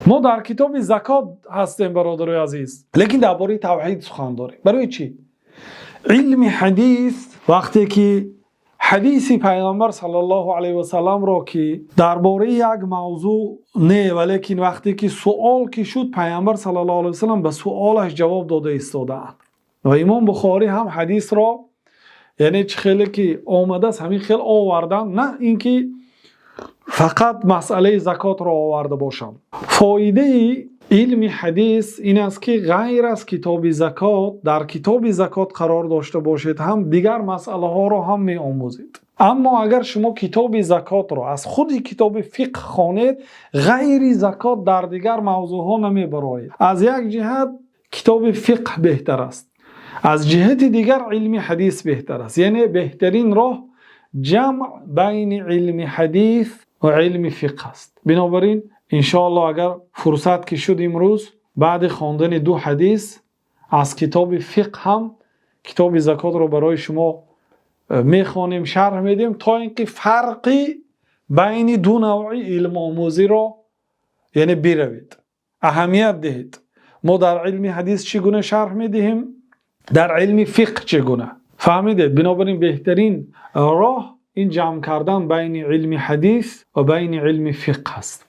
Мо дар китоби закот ҳастем, бародарои азиз, лекин дар бораи тавҳид сухан дорем. Барои чӣ? Илми ҳадис, вақте ки ҳадиси Пайғамбар саллаллоҳу алайҳи васалламро, ки дар бораи як мавзӯъ не, валекин вақте ки суол ки шуд, Пайғамбар саллаллоҳу алайҳи васаллам ба суолаш ҷавоб дода истодаанд. Ва Имом Бухорӣ ҳам ҳадисро, яъне чӣ хеле ки омадааст, ҳамин хел овардан, на ин ки фақат масъалаи закотро оварда бошам. Фоидаи илми ҳадис ин аст, ки ғайр аз китоби закот, дар китоби закот қарор дошта бошед ҳам, дигар масъалаҳоро ҳам меомӯзед. Аммо агар шумо китоби закотро аз худи китоби фиқҳ хонед, ғайри закот дар дигар мавзӯъҳо намебароед. Аз як ҷиҳат китоби фиқҳ беҳтар аст, аз ҷиҳати дигар илми ҳадис беҳтар аст. Яъне беҳтарин роҳ ҷамъ байни илми ҳадис ва илми фиқҳ аст. Бинобар ин, иншоаллоҳ, агар фурсат ки шуд, имрӯз баъди хондани ду ҳадис аз китоби фиқҳ ҳам китоби закотро барои шумо мехонем, шарҳ медиҳем, то ин ки фарқи байни ду навъи илмомӯзиро, яъне биравед, аҳамият диҳед. Мо дар илми ҳадис чӣ гуна шарҳ медиҳем, дар илми фиқҳ чӣ гуна, фаҳмидед? Бинобар ин беҳтарин роҳ ин ҷамъ кардан байни илми ҳадис ва байни илми фиқҳ аст.